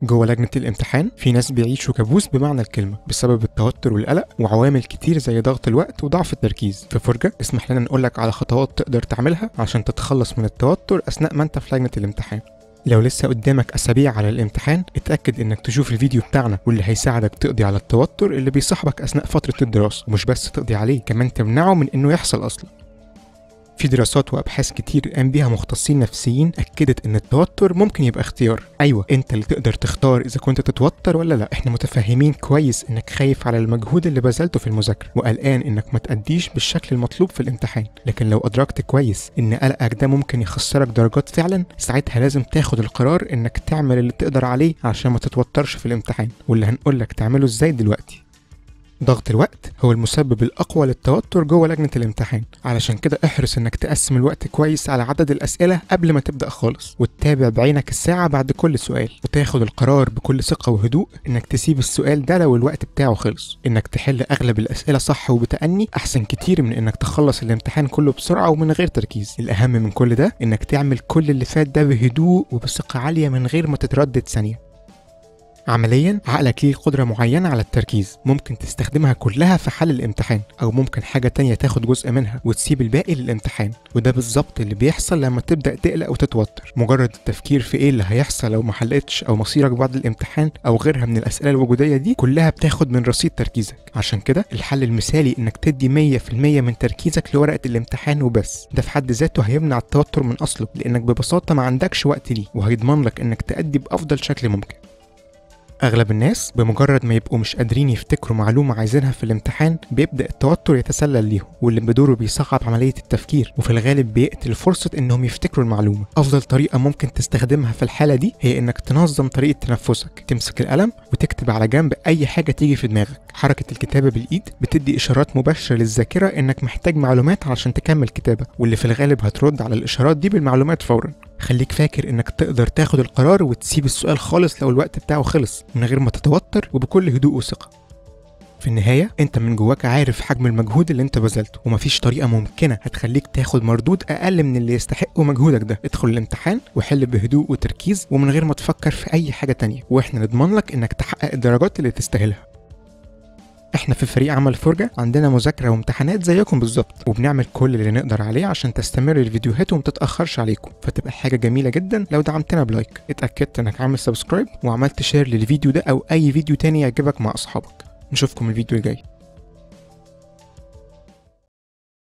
جوه لجنة الامتحان في ناس بيعيشوا كابوس بمعنى الكلمة بسبب التوتر والقلق وعوامل كتير زي ضغط الوقت وضعف التركيز. في فرجة اسمح لنا نقولك على خطوات تقدر تعملها عشان تتخلص من التوتر أثناء ما انت في لجنة الامتحان. لو لسه قدامك أسابيع على الامتحان اتأكد انك تشوف الفيديو بتاعنا واللي هيساعدك تقضي على التوتر اللي بيصاحبك أثناء فترة الدراسة، ومش بس تقضي عليه، كمان تمنعه من انه يحصل أصلا. في دراسات وابحاث كتير قام بيها مختصين نفسيين اكدت ان التوتر ممكن يبقى اختيار. ايوه، انت اللي تقدر تختار اذا كنت تتوتر ولا لا. احنا متفاهمين كويس انك خايف على المجهود اللي بذلته في المذاكرة وقلقان انك ما تأديش بالشكل المطلوب في الامتحان، لكن لو ادركت كويس ان قلقك ده ممكن يخسرك درجات فعلا، ساعتها لازم تاخد القرار انك تعمل اللي تقدر عليه عشان ما تتوترش في الامتحان، واللي هنقولك تعمله ازاي دلوقتي. ضغط الوقت هو المسبب الأقوى للتوتر جوه لجنة الامتحان، علشان كده احرص انك تقسم الوقت كويس على عدد الأسئلة قبل ما تبدأ خالص، وتتابع بعينك الساعة بعد كل سؤال، وتاخد القرار بكل ثقة وهدوء انك تسيب السؤال ده لو الوقت بتاعه خلص. انك تحل أغلب الأسئلة صح وبتأني أحسن كتير من انك تخلص الامتحان كله بسرعة ومن غير تركيز. الأهم من كل ده انك تعمل كل اللي فات ده بهدوء وبثقة عالية من غير ما تتردد ثانية. عمليا عقلك ليه قدرة معينة على التركيز، ممكن تستخدمها كلها في حل الامتحان، أو ممكن حاجة تانية تاخد جزء منها وتسيب الباقي للامتحان. وده بالظبط اللي بيحصل لما تبدأ تقلق وتتوتر. مجرد التفكير في ايه اللي هيحصل لو ما حلتش، أو مصيرك بعد الامتحان، أو غيرها من الأسئلة الوجودية دي كلها بتاخد من رصيد تركيزك. عشان كده الحل المثالي إنك تدي 100% من تركيزك لورقة الامتحان وبس. ده في حد ذاته هيمنع التوتر من أصله، لأنك ببساطة ما عندكش وقت ليه، وهيضمن لك إنك تأدي بأفضل شكل ممكن. أغلب الناس بمجرد ما يبقوا مش قادرين يفتكروا معلومة عايزينها في الامتحان بيبدأ التوتر يتسلل ليهم، واللي بدوره بيصعب عملية التفكير، وفي الغالب بيقتل فرصة إنهم يفتكروا المعلومة. أفضل طريقة ممكن تستخدمها في الحالة دي هي إنك تنظم طريقة تنفسك، تمسك القلم وتكتب على جنب أي حاجة تيجي في دماغك. حركة الكتابة بالإيد بتدي إشارات مباشرة للذاكرة إنك محتاج معلومات علشان تكمل كتابة، واللي في الغالب هترد على الإشارات دي بالمعلومات فورا. خليك فاكر انك تقدر تاخد القرار وتسيب السؤال خالص لو الوقت بتاعه خلص من غير ما تتوتر وبكل هدوء وثقة. في النهاية انت من جواك عارف حجم المجهود اللي انت بذلته، ومفيش طريقة ممكنة هتخليك تاخد مردود اقل من اللي يستحقه مجهودك ده. ادخل الامتحان وحل بهدوء وتركيز ومن غير ما تفكر في اي حاجة تانية، واحنا نضمن لك انك تحقق الدرجات اللي تستاهلها. احنا في فريق عمل فرجة عندنا مذاكرة وامتحانات زيكم بالظبط، وبنعمل كل اللي نقدر عليه عشان تستمر الفيديوهات ومتتأخرش عليكم، فتبقى حاجة جميلة جدا لو دعمتنا ب like، اتأكدت انك عامل subscribe وعملت share للفيديو ده او اي فيديو تاني يعجبك مع اصحابك. نشوفكم الفيديو الجاي.